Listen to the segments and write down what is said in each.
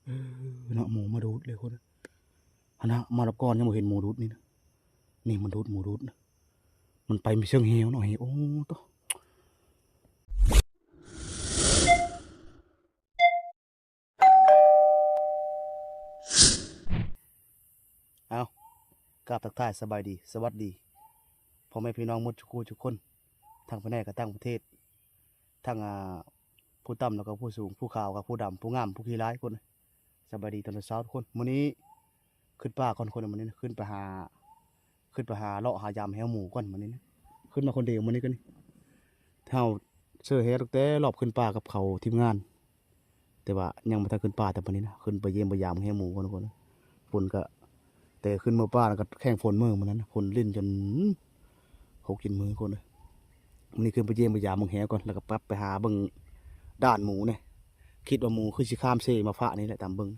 ເອີ ເນາະ ໝູມາດູດເລີຍຄົນ. ຫັ້ນນະ ມາຮອບກ່ອນຍັງບໍ່ເຫັນໝູດູດນີ້ນະ. ນີ້ມັນດູດ ໝູດູດນະ. ມັນໄປເຊີງແຮ້ວເນາະ ແຮ້ວ. ໂອ້ ໂຕ. ເອົາ ກາບທັກທາຍສະບາຍດີ ສະຫວັດດີ ພໍ່ແມ່ພີ່ນ້ອງໝົດທຸກຄູ່ທຸກຄົນ ທັງພາຍໃນກັບຕ່າງປະເທດ ທັງ ອ່າ ຜູ້ຕ່ຳແລ້ວກໍຜູ້ສູງ ຜູ້ຂາວກັບຜູ້ດຳ ຜູ້ງາມຜູ້ຂີ້ຮ້າຍຄົນ. ສະບາຍດີຕອນເຊົ້າໆທຸກຄົນ. ມື້ນີ້ຂຶ້ນປ່າກ່ອນຄົນ ມື້ນີ້ນະ ຂຶ້ນໄປຫາ ຂຶ້ນໄປຫາເລາະຫາຢາມແຮ້ວໝູກ່ອນມື້ນີ້ນະ. ຂຶ້ນມາຄົນດຽວມື້ນີ້ກໍນີ້ ເຮົາເຊີແຮ້ວຕັ້ງແຕ່ລອບຂຶ້ນປ່າກັບເຂົາທີມງານ ແຕ່ວ່າຍັງບໍ່ທັນຂຶ້ນປ່າແຕ່ປານນີ້ນະ. ຂຶ້ນໄປຢ້ຽມໄປຢາມແຮ້ວໝູກ່ອນທຸກຄົນ. ຝົນກໍ ແຕ່ຂຶ້ນເມືອປ່າແລ້ວກໍແຂ່ງຝົນເມືອມື້ນັ້ນນະ ຝົນລິນຈົນຫົກເຈັດມື້ຄົນເອີຍ. ມື້ນີ້ຂຶ້ນໄປຢ້ຽມໄປຢາມເບິ່ງແຮ້ວກ່ອນ ແລ້ວກໍປັບໄປຫາເບິ່ງດ່ານໝູແດ່. ຄິດວ່າໝູຄືຊິຂ້າມເຊມາຟານີ້ແຫຼະ ຕາມເບິ່ງ.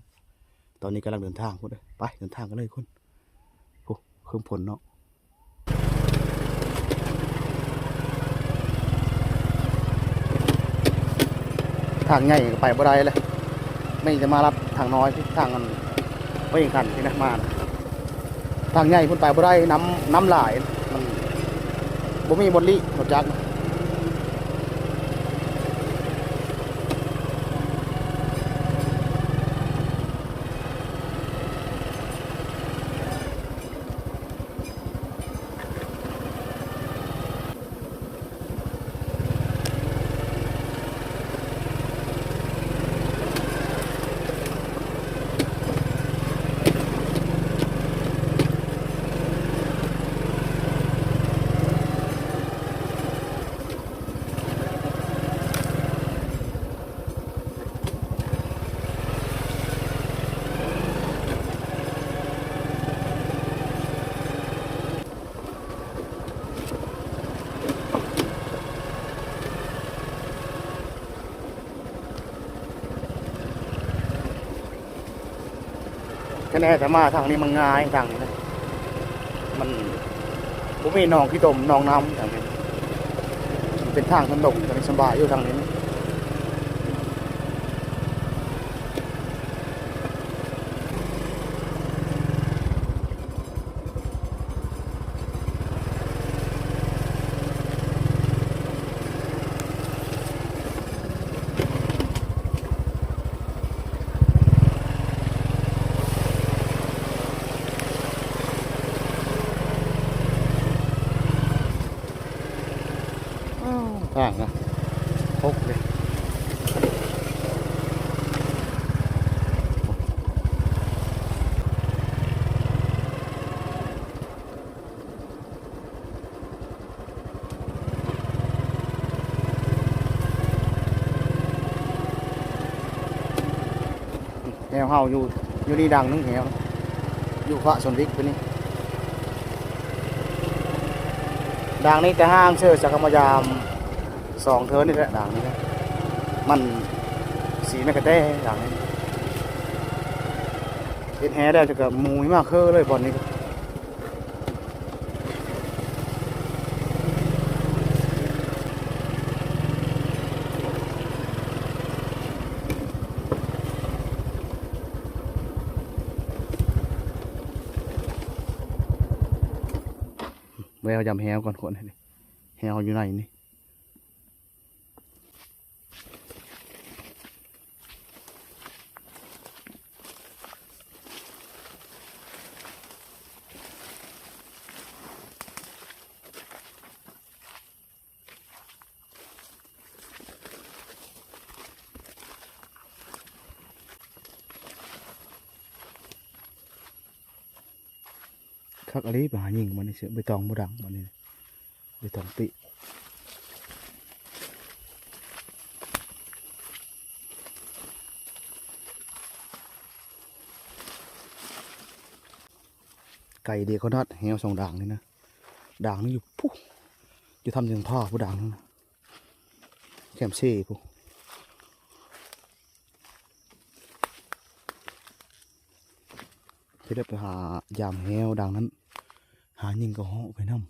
ຕອນນີ້ກຳລັງເດີນທາງພຸ້ນເດີ. ໄປ ເດີນທາງກັນເລີຍຄົນ. ໂອ້ ຄືຝົນເນາະ. ທາງໃຫຍ່ກໍໄປບໍ່ໄດ້ແຫຼະ ມີແຕ່ມາລັດທາງນ້ອຍ ທາງອັນ ເວງຄັນນີ້ນະ ມາ ທາງໃຫຍ່ພຸ້ນໄປບໍ່ໄດ້ ນ້ຳ ນ້ຳຫຼາຍ ມັນບໍ່ມີບ່ອນຫຼີກ ຮູ້ຈັກ. ຄະແນນແຕ່ມາທາງນີ້ມັນງ່າຍ ທາງນີ້ນະ ມັນບໍ່ມີໜອງຂີ້ຕົມ ໜອງນ້ຳ ທາງນີ້ ມັນເປັນທາງຕົງໆ ທາງນີ້ສະບາຍຢູ່ທາງນີ້. ອ້າວ ທາງນະ ຫົກເດ້. ແຮ້ວເຮົາຢູ່ ຢູ່ນີ້ດ່າງໜຶ່ງແຮ້ວ ຢູ່ພະຊົນວິກຕົວນີ້ ດ່າງນີ້ແຕ່ຫ່າງເຊີ ສັກກະມາຢາມສອງເທີນນີ້ແຫຼະ ດ່າງນີ້ນະ ມັນສີແມ່ກະແຕດ່າງນີ້ ເຮັດແຮ້ແລ້ວ ແລ້ວກໍໝູມາເຄີເລີຍບ່ອນນີ້. ແວ່ວຢາມແຮ້ວກ່ອນຄົນ ແຮ້ວຢູ່ໃນນີ້. ຄັກອີ່ຫຼີ ໄປຫາຍິງມັນນີ້ ເສື້ອໃບຕອງບໍ່ດັງບັດນີ້ ໃບຕອງປິ ໄກເດຂະໜາດ ແຮ້ວສອງດ່າງນີ້ນະ ດ່າງໜຶ່ງຢູ່ພຸ້ນ ຢູ່ຖ້ຳເທິງຜາພຸ້ນ ດ່າງໜຶ່ງນະ ແຄມເຊພຸ້ນ. ຊິໄດ້ໄປຫາຢາມແຮ້ວດ່າງນັ້ນ ຫາຍິງກະເຫາະໄປນຳ.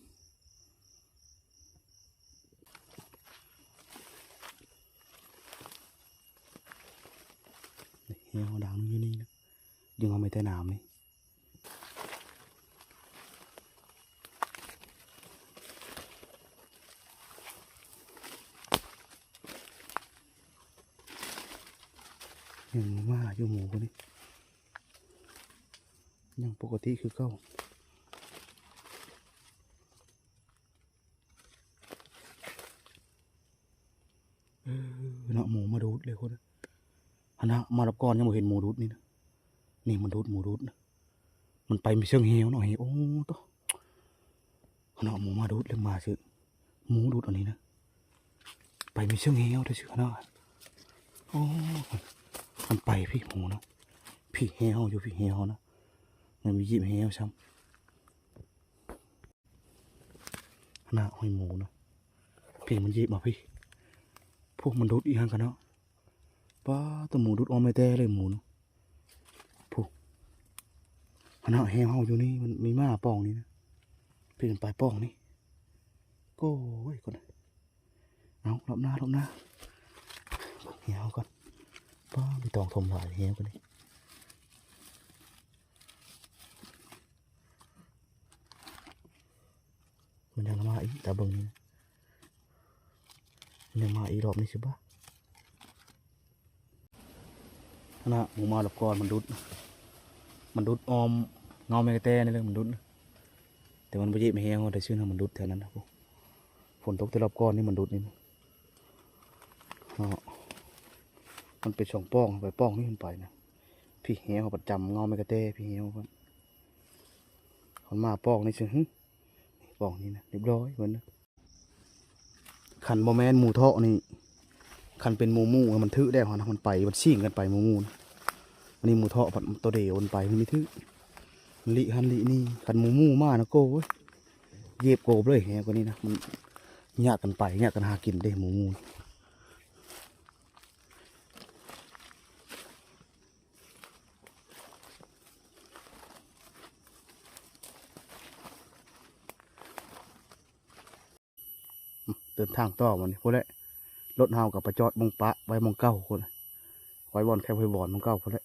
ແນວດ່າງຢູ່ນີ້ນະ ດຶງເອົາແມ່ນແຕ່ນ້ຳນີ້ ຍັງມາຢູ່ໝູພຸ້ນນີ້ ຍັງປົກກະຕິຄືເກົ່າ. ເອີ ເນາະ ໝູມາດູດເລີຍຄົນ. ຫັ້ນນະ ມາຮອບກ່ອນຍັງບໍ່ເຫັນໝູດູດນີ້ນະ. ນີ້ມັນດູດ ໝູດູດນະ. ມັນໄປມີເຊີງແຮວເນາະ ແຮວ ໂອ້ໂຕ. ຫັ້ນນະ ໝູມາດູດເລີຍ ມາຊື່ ໝູດູດອັນນີ້ນະ. ໄປມີເຊີງແຮວແທ້ຊື່ນະ. ໂອ້ ມັນໄປພີ້ໝູນະ. ພີ້ແຮວເຮົາຢູ່ ພີ້ແຮວເຮົານະ. ມັນມີຢີບແຮວຊ້ຳ. ຫັ້ນນະ ຮອຍໝູນະ. ພີ້ມັນຢີບມາພີ້. ພວກມັນດູດອີ່ຫຍັງກັນເນາະ. ປ້າດ ໂຕໝູດູດອອມແຕ່ເລີຍໝູນະ. ພຸ້ນ ຫັ້ນນະ ແຮວເຮົາຢູ່ນີ້ ມັນມີໝາປ່ອງນີ້ນະ. ປີນໄປປ່ອງນີ້. ໂອ້ຍ ຄົນ. ເອົາ ລອບໜ້າ ລອບໜ້າ. ເບິ່ງແຮວເຮົາກ່ອນ. ປ້າດ ມີຕອງຖົມຫຼາຍແຮວກັນນີ້. ມັນຍັງມາອີກ ຕາເບິ່ງນີ້ ມັນຍັງມາອີກ ລອບນີ້ຊິບໍ່. ຫັ້ນນະ ໝູມາລອບກ່ອນ ມັນດຸດ ມັນດຸດອ້ອມເງົາແມ່ກະແຕນີ້ເລີຍ ມັນດຸດ. ແຕ່ມັນບໍ່ເຈັບແຮງ ແຕ່ຊື່ນະ ມັນດຸດແຖວນັ້ນນະ. ຝົນຕົກແຕ່ລອບກ່ອນນີ້ ມັນດຸດນີ້ນະ. ເນາະ ມັນເປັນສອງປ່ອງ ໄປປ່ອງນີ້ມັນໄປນະ. ພີ້ແຮວເຮົາປະຈຳເງົາແມ່ກະແຕ ພີ້ແຮວເພິ່ນ ມັນມາປ່ອງນີ້ຊື່ ຫຶ ປ່ອງນີ້ນະ ຮຽບຮ້ອຍເພິ່ນນະ. ຄັນບໍ່ແມ່ນໝູເທາະນີ້ ຄັນເປັນໝູໝູ່ມັນຖືກແລ້ວຫັ້ນນະ ມັນໄປ ມັນຊິງກັນໄປໝູໝູ່ນະ. ອັນນີ້ໝູເທາະພັດໂຕດຽວມັນໄປ ມັນມີຖືກ ມັນຫຼີກຫັ້ນຫຼີກນີ້. ຄັນໝູໝູ່ມານະ ໂກຍ ເຫຢີບໂກບເລີຍ. ແຮວກວ່ານີ້ນະ ມັນຍາກກັນໄປ ຍາກກັນຫາກິນເດ້ ໝູໝູ່. ເດີນທາງຕໍ່ບັດນີ້ ພຸ້ນແຫຼະ ລົດເຮົາກໍໄປຈອດໝ່ອງປະໄວ້ໝ່ອງເກົ່າພຸ້ນ ໄວ້ບ່ອນແຄມຫ້ວຍບອນໝ່ອງເກົ່າພຸ້ນແຫຼະ.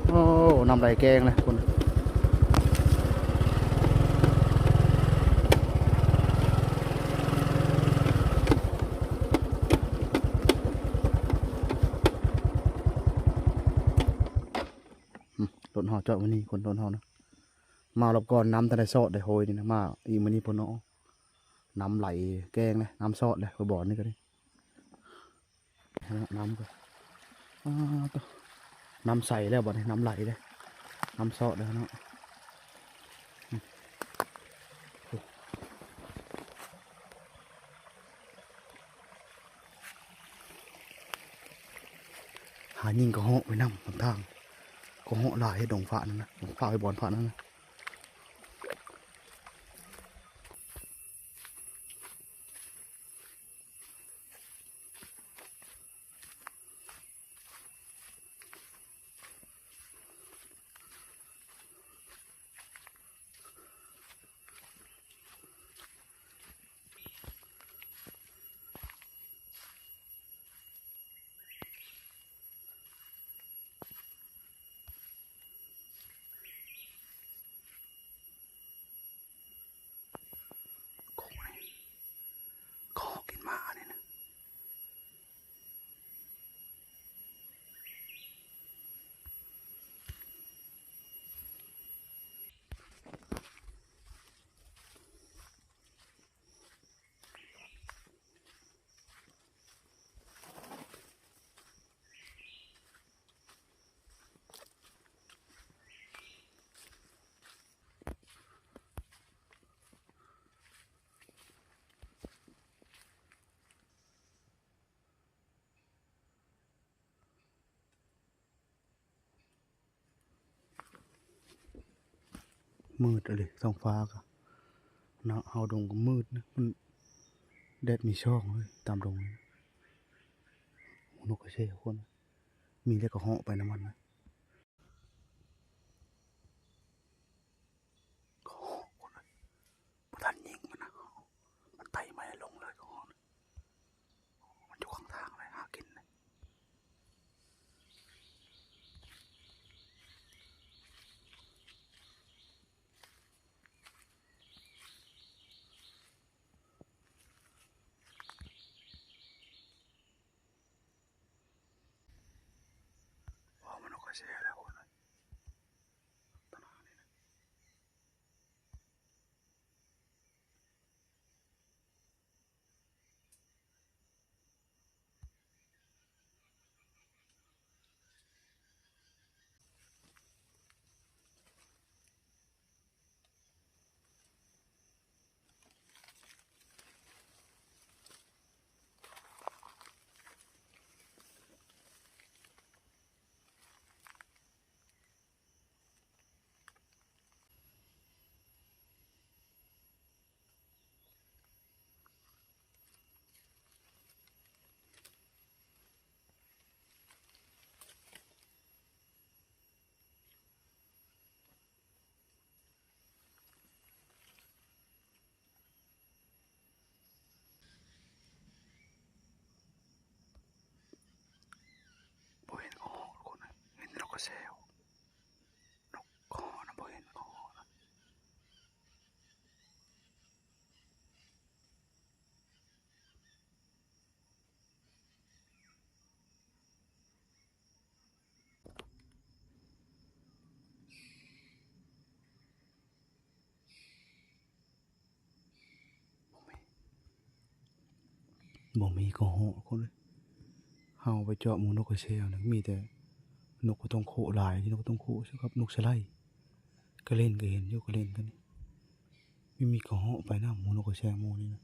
ໂອ້ ນ້ຳໄຫຼແກງເລີຍພຸ້ນ. ອືມ ລົດເຮົາຈອດໄວ້ນີ້ ຄົນ ລົດເຮົານະ. ມາຮອບກ່ອນນ້ຳທັນໄດ້ຊອດໄດ້ໂຮຍນີ້ນະ ມາອີກມື້ນີ້ພຸ້ນເນາະ ນ້ຳໄຫຼແກງເລີຍ ນ້ຳຊອດເລີຍ ບໍ່ບ່ອນນີ້ກໍໄດ້. ນ້ຳກໍ ອ້າວ ໂຕ ນ້ຳໃສແລ້ວບັດນີ້ ນ້ຳໄຫຼເດ້ ນ້ຳຊອດແລ້ວເນາະ. ຫາຍິງກະເຫາະໄປນຳ ນຳທາງ ກະເຫາະຫຼາຍ ດົງຟ້ານັ້ນນະ ດົງຟ້າໄປບ່ອນຟ້ານັ້ນນະ. ໂ ມືດອີ່ຫຼີ ທ້ອງຟ້າກໍເນາະ ເຮົາດົງກໍມືດນະ ມັນແດດມີຊ່ອງເລີຍຕາມດົງນີ້. ນົກກະແຊທຸກຄົນ ມີແລ້ວກໍເຫາະໄປນຳມັນນະ. ກໍເຫາະຄົນເອີຍ ບໍ່ທັນຍິງມັນນະ ມັນໄຕ່ມາແລ້ວລົງເລີຍ ກໍເຫາະ ມັນຢູ່ຂ້າງທາງເລີຍ ຫາກິນເລີຍ. ອໍ ມັນນົກກະແຊແລ້ວຄົນເອີຍ ຕະໜານີ້ນະ. ບໍ່ເຫັນເຂົາເຫາະທຸກຄົນເອີຍ ເຫັນແຕ່ນົກກະແຊເຫາະ ນົກເຂົາເຫາະນະ ບໍ່ເຫັນເຂົາເຫາະນະ. ບໍ່ມີ ບໍ່ມີເຂົາເຫາະຄົນເອີຍ. ເຮົາໄປເຈາະໝູນົກກະແຊນະ ມີແຕ່ນົກກະຕົງໂຄະຫຼາຍ ນົກກະຕົງໂຄະກັບນົກສະໄລ. ກະເລັນກໍເຫັນຢູ່ ກະເລັນກໍນີ້ ມີ ມີເຂົາເຫາະໄປນຳ ໝູນົກກະແຊໝູນີ້ນະ.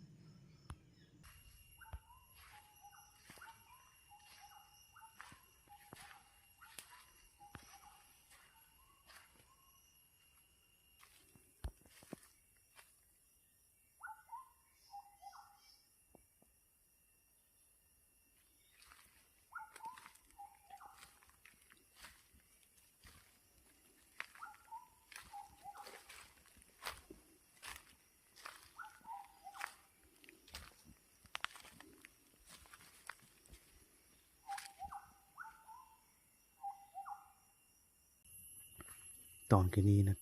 ຕອນກີ້ນີ້ນະ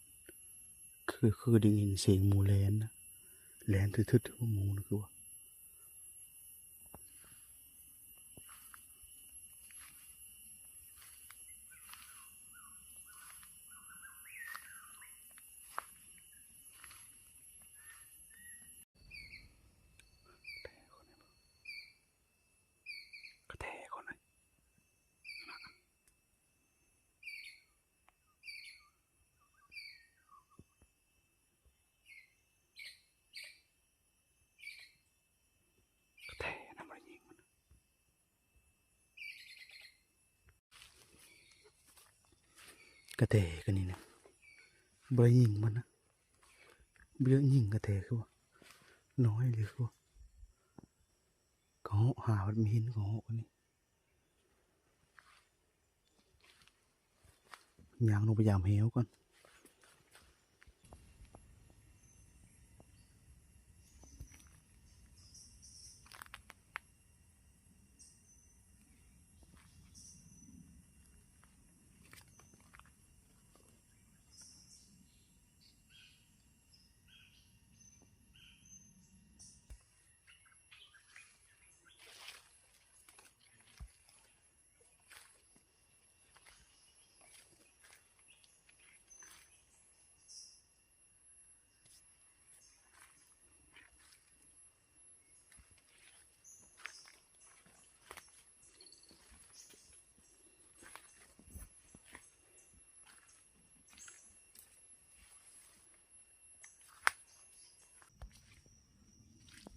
ຄື ຄືໄດ້ຍິນສຽງໝູແລ່ນນະ ແລ່ນທຶດໆ ໝູນະ ຄືວ່າ ກະແທກຄົນນະ ກະແທນະ ບໍ່ໄດ້ຍິງມັນ ກະແຕກະນີ້ນະ ບໍ່ໄດ້ຍິງມັນນະ ບໍ່ໄດ້ຍິງກະແຕຄືວ່າ ນ້ອຍເລີຍຄືວ່າ ກະເຫາະຫາ ມັນເຫັນກະເຫາະກະນີ້. ຍ່າງລົງໄປຢາມແຮ້ວກ່ອນ.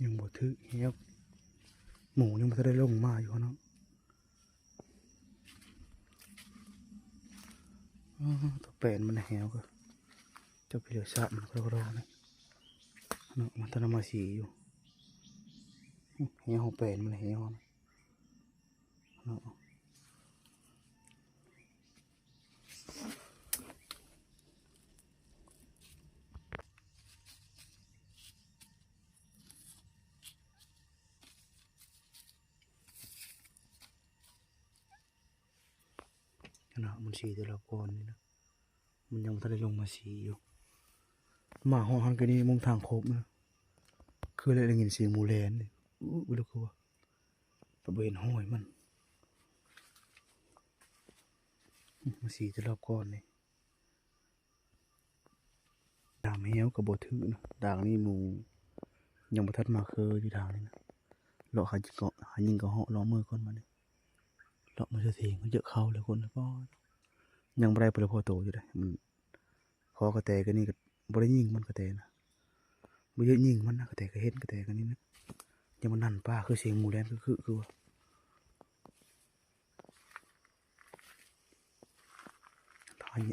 ຍັງບໍ່ຖືກແຮ້ວ ໝູຍັງບໍ່ທັນໄດ້ລົງມາຢູ່ເນາະ. ອໍ ຕົວແປນມັນແຮ້ວກະ ເຈົ້າພີລະຊາດມັນກໍລອກໆນີ້ເນາະ ມັນທັນມາສີຢູ່. ເຫ່ຍ ເຮົາແປນມັນເຫ່ຍເນາະ. ຫັ້ນນະ ມັນສີແຕ່ລອບກ່ອນນີ້ນະ ມັນຍັງບໍ່ທັນໄດ້ລົງມາສີຢູ່. ມາຮອດຫັ້ນກໍນີ້ ມຸງທາງຄົບນະ ຄືໄດ້ຍິນສຽງໝູແລ່ນນີ້ ອື ບໍ່ຮູ້ຄືວ່າ ແຕ່ບໍ່ເຫັນຮອຍມັນ. ມາສີແຕ່ລອບກ່ອນນີ້. ດາມແຮ້ວກໍບໍ່ຖືກນະ ດາງນີ້ໝູຍັງບໍ່ທັນມາຄືຢູ່ດາງນີ້ນະ. ເລາະຫາຍິງກໍ ຫາຍິງກໍເຫາະ ເລາະເມືອກ່ອນບາດນີ້ ເລາະມາເທື່ອເທງ ເຢາະເຂົ້າແລ້ວຄົນ ປອດ ຍັງບໍ່ໄດ້ ບໍ່ໄດ້ພໍໂຕຢູ່ເດ້. ມັນພໍກະແຕກະນີ້ກໍບໍ່ໄດ້ຍິງມັນ ກະແຕນະ ບໍ່ເຍາະຍິງມັນນະ ກະແຕກະເຫັນ ກະແຕກະນີ້ນະ. ຍັງມານັ່ນປ່າ ຄືສຽງໝູແລ່ນ ຄື ຄື ຄືວ່າ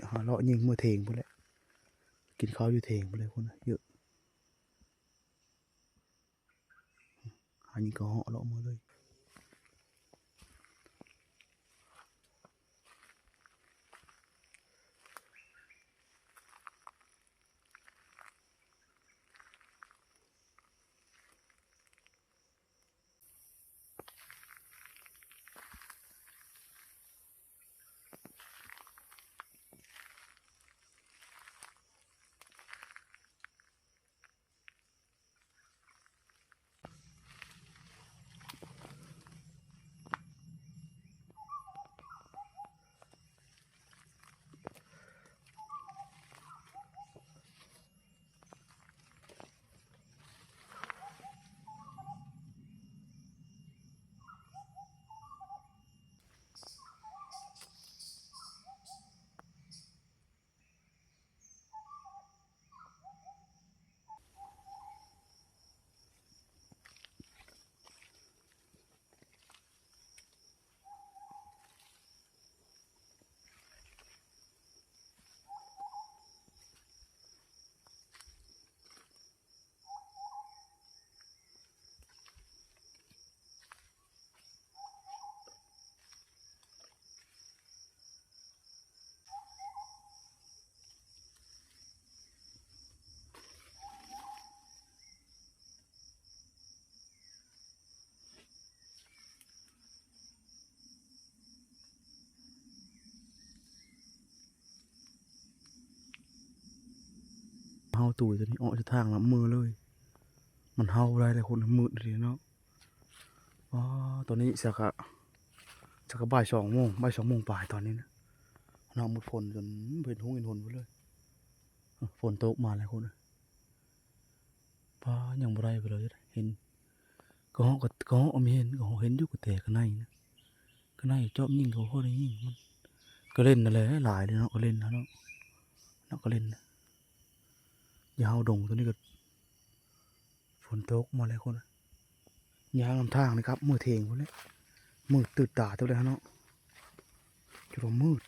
ຫາເລາະຍິງເມືອເທງພຸ້ນແຫຼະ ກິນເຂົ້າຢູ່ເທງພຸ້ນແຫຼະຄົນ ເຍາະ. ຫາຍິງກໍເຫາະເລາະເມືອເລີຍ. ເຫົ່າຕູຕົວນີ້ອອກຈາກທາງລະເມືອເລີຍ ມັນເຫົ່າບໍ່ໄດ້ເລີຍຄົນ ມືດອີ່ຫຼີເນາະ. ອໍ ຕອນນີ້ສັກກະ ສັກກະບ່າຍສອງໂມງ ບ່າຍສອງໂມງປາຍຕອນນີ້ນະເນາະ. ມືດຝົນຈົນບໍ່ເຫັນຫົງເຫັນຫົນພຸ້ນເລີຍ. ເອີ ຝົນຕົກມາແລ້ວຄົນເອີຍ ປ້າ ຍັງບໍ່ໄດ້ໄປເລີຍ. ເຫັນກະເຫາະ ກະ ກະເຫາະມີເຫັນ ກະເຫາະເຫັນຢູ່ ກະແຕກະໄນນະ ກະໄນຈອບຍິງ ກະບໍ່ພໍໄດ້ຍິງມັນ ກະເຫຼັ້ນຫັ້ນແຫຼະ ຫຼາຍເລີຍເນາະ ກະເຫຼັ້ນຫັ້ນເນາະ ເນາະ ກະເຫຼັ້ນ. ຢ່າເຮົາດົງຕົວນີ້ກໍ ຝົນຕົກມາແລ້ວຄົນ ຍ່າງນຳທາງນີ້ຄັບ ມືເທງພຸ້ນແຫຼະ ມືດຕື່ນຕາຕົວໃດຫັ້ນເນາະ ຈົນວ່າມືດ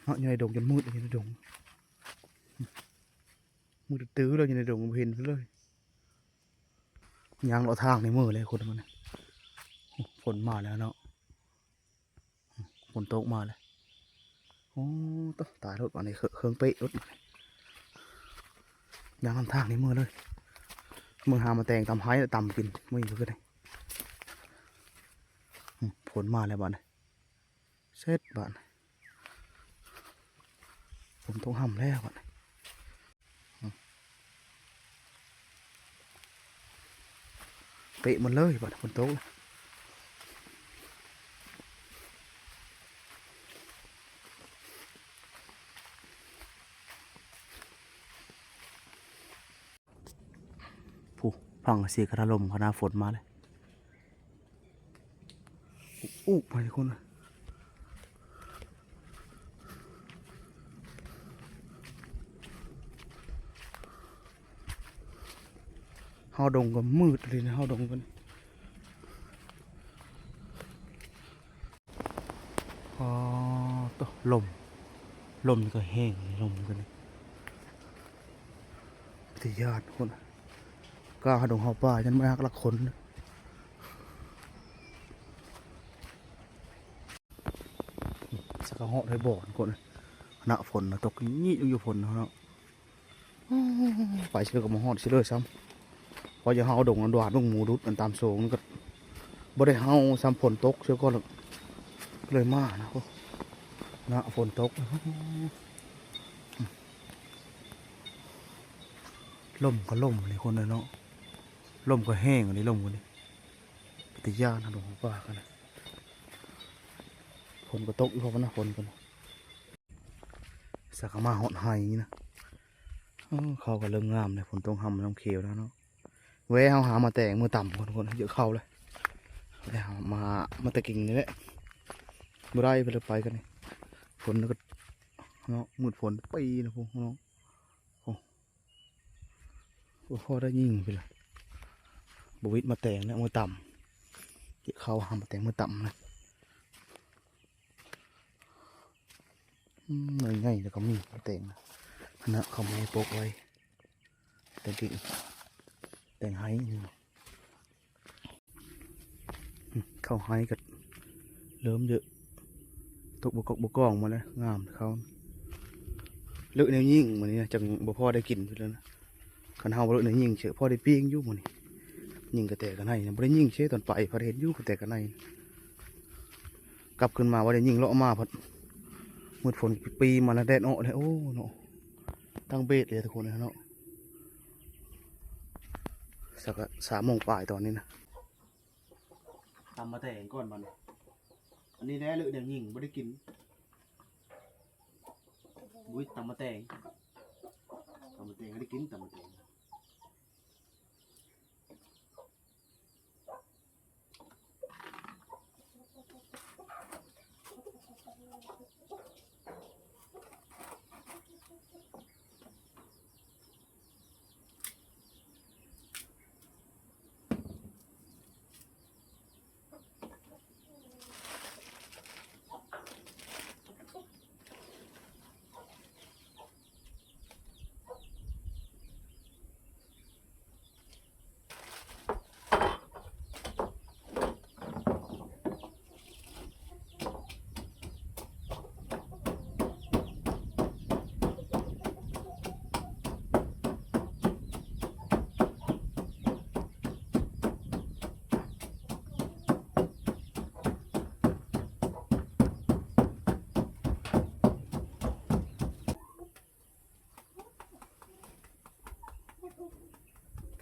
ເນາະ ຢູ່ໃນດົງຈົນມືດ ຢູ່ໃນດົງ ມືດຕື້ໆ ແລ້ວຢູ່ໃນດົງບໍ່ເຫັນເລີຍ ຍ່າງເລາະທາງໃນມືແລ້ວຄົນມັນ ຝົນມາແລ້ວເນາະ. ຝົນຕົກມາແລ້ວ ໂອ້ ຕາຍໂລດບາດນີ້ ເຄີ ເຄິ່ງເປະໂລດບາດນີ້ ຍ່າງນຳທາງນີ້ເມືອເລີຍ ເມືອຫາໝາກແຕງຕຳໄຮຕຳກິນ ມື້ນີ້ຄືໄດ້ ອືມ ຝົນມາແລ້ວບາດນີ້ ເສັດບາດນີ້ ຝົນຕົກຫ້ຳແລ້ວບາດນີ້. ເປະໝົດເລີຍບາດ ຝົນຕົກ ຜູ້ ຟັງສຽງຂະໜາດລົມ ຂະໜາດຝົນມາເລີຍ. ອຸບໆ ໄປທຸກຄົນ ເຮົາດົງກໍມືດເລີຍນະ ເຮົາດົງກໍນີ້ ອໍ ໂຕ ລົມ ລົມນີ້ກໍແຮງ ລົມກໍນີ້ ຕະຢ້ານຄົນ ກ້າຫາດົງຫາປ່າ ຢ້ານມັນຮັກລັກຄົນ. ສະກະເຫາະໄດ້ບໍ່ຄົນ ໜ້າຝົນນະ ຕົກຍິດລົງຢູ່ຝົນເນາະ. ໄປຊິເລີຍກໍບໍ່ຮອດຊິເລີຍຊ້ຳ ເພາະຢ່າເຮົາດົງອັນດວານ ດົງໝູດຸດອັນຕາມໂສງນີ້ກໍບໍ່ໄດ້ເຮົາຊ້ຳ ຝົນຕົກເທື່ອກ່ອນ ເລີຍມານະ. ໂອ້ ນະ ຝົນຕົກ ລົມກໍລົມນີ້ຄົນເອີຍເນາະ ລົມກໍແຮງອັນນີ້ ລົມກໍນີ້ ເປັນຕາຢ້ານນະ ດົງປ່າກັນນະ. ຝົນກໍຕົກອີກ ເພາະວ່ານະ ຝົນກໍນະ. ສະກະມາຮອດໄຮ່ນີ້ນະ ເອີ ເຂົ້າກໍເລີ່ມງາມແລ້ວ ຝົນຕົກ ຮຳນ້ຳຂຽວແລ້ວເນາະ. ແວ່ເຮົາຫາໝາກແຕງມື້ຕຳກ່ອນ ຄົນເຍອະເຂົ້າແລ້ວ ແລ້ວມາ ມາແຕ່ກິງນີ້ແຫຼະ ບໍ່ໄດ້ ໄປເລີຍ ໄປກັນນີ້. ຝົນກໍເນາະ ມືດຝົນປີນະພວກເນາະ. ໂອ້ ບໍ່ພໍໄດ້ຍິງພຸ້ນລະ ບໍ່ວິດໝາກແຕງແລ້ວ ມື້ຕຳ ເຍອະເຂົ້າ ຫາໝາກແຕງມື້ຕຳນະ. ອືມ ໜ່ວຍໃຫຍ່ແລ້ວກໍມີແຕງນະ ເຂົາມາປົກໄວ້ ແຕງກິງ ແຕງໄຮນີ້. ເຂົ້າໄຮກໍເລີ່ມເຍອະ ຕົກບໍ່ກອກບໍ່ກອງໝົດແລ້ວ ງາມເຂົ້າ. ເລີກແນວຍິງມື້ນີ້ນະ ຈັ່ງບໍ່ພໍໄດ້ກິນພຸ້ນແລ້ວນະ. ຄັນເຮົາບໍ່ເລີກແນວຍິງເສີ ພໍໄດ້ປີ້ງຢູ່ມື້ນີ້ ຍິງກະແຕກະໄນນະ. ບໍ່ໄດ້ຍິງເສ ຕອນໄປພັດເຫັນຢູ່ກະແຕກະໄນ. ກັບຂຶ້ນມາບໍ່ໄດ້ຍິງ ເລາະມາພັດມືດຝົນປີມາແລ້ວ ແດດອອກແລ້ວ. ໂອ້ເນາະ ຕັ້ງເບດເລີຍທຸກຄົນເນາະ. ສັກສາມໂມງປາຍຕອນນີ້ນະ. ຕຳໝາກແຕງກ່ອນບັດນີ້. ອັນນີ້ແຫຼະເລີກແນວຍິງ ບໍ່ໄດ້ກິນ. ອຸ້ຍ ຕຳໝາກແຕງ ຕຳໝາກແຕງ ໃຫ້ໄດ້ກິນ ຕຳໝາກແຕງ.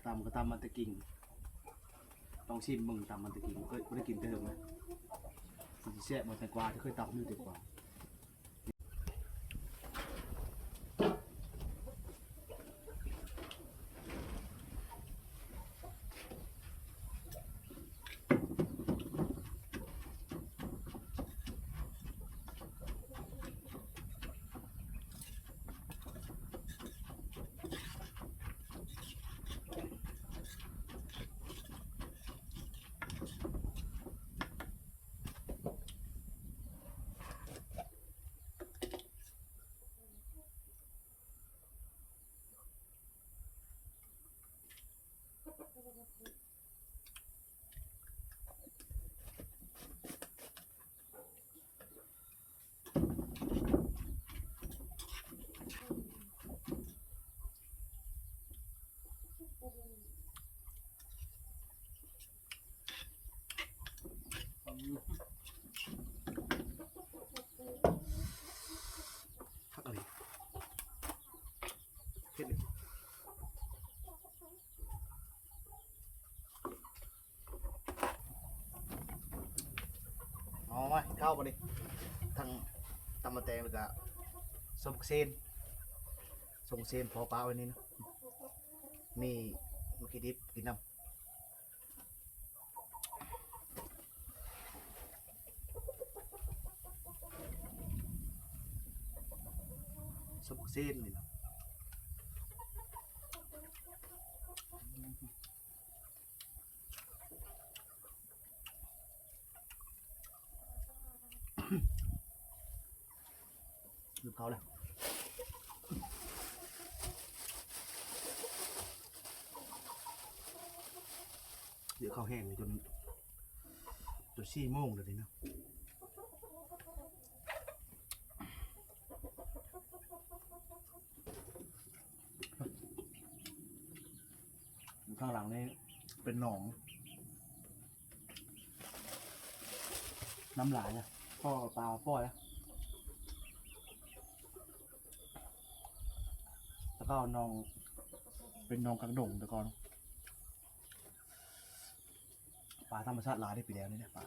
ຕຳກໍຕຳມັນຕະກິງ ລອງຊີມເບິ່ງ ຕຳມັນຕະກິງ ເຄີຍ ບໍ່ໄດ້ກິນແຕ່ເຖິງນະ ຊິແຊບບໍ່ ແຕງກວາ ເຄີຍຕຳຢູ່ແຕງກວາ. ຄັກອີ່ຫຼີ ເຜັດອີ່ຫຼີ. ເອົາມາກິນເຂົ້າບັດນີ້ ທັງຕຳໝາກແຕງ ແລ້ວກະສົ້ມບັກເສນ ສົ້ມບັກເສນພໍປະໄວ້ນີ້ນະ ມີໝາກຂີ້ດິບກິນນຳ ສົ້ມບັກເສນນີ້ນະ. ຫິວເຂົ້າແລ້ວ. เดี๋ยวข้าวแห้งจน จนสี่โมงเลยเนาะ ข้างหลังนี่เป็นหนอง น้ำหลายนะ พ่อปลาปล่อยนะ แล้วก็หนอง เป็นหนองกลางดงแต่ก่อน ปลาธรรมชาติหลายได้ปีแล้วนี่นะ ปลา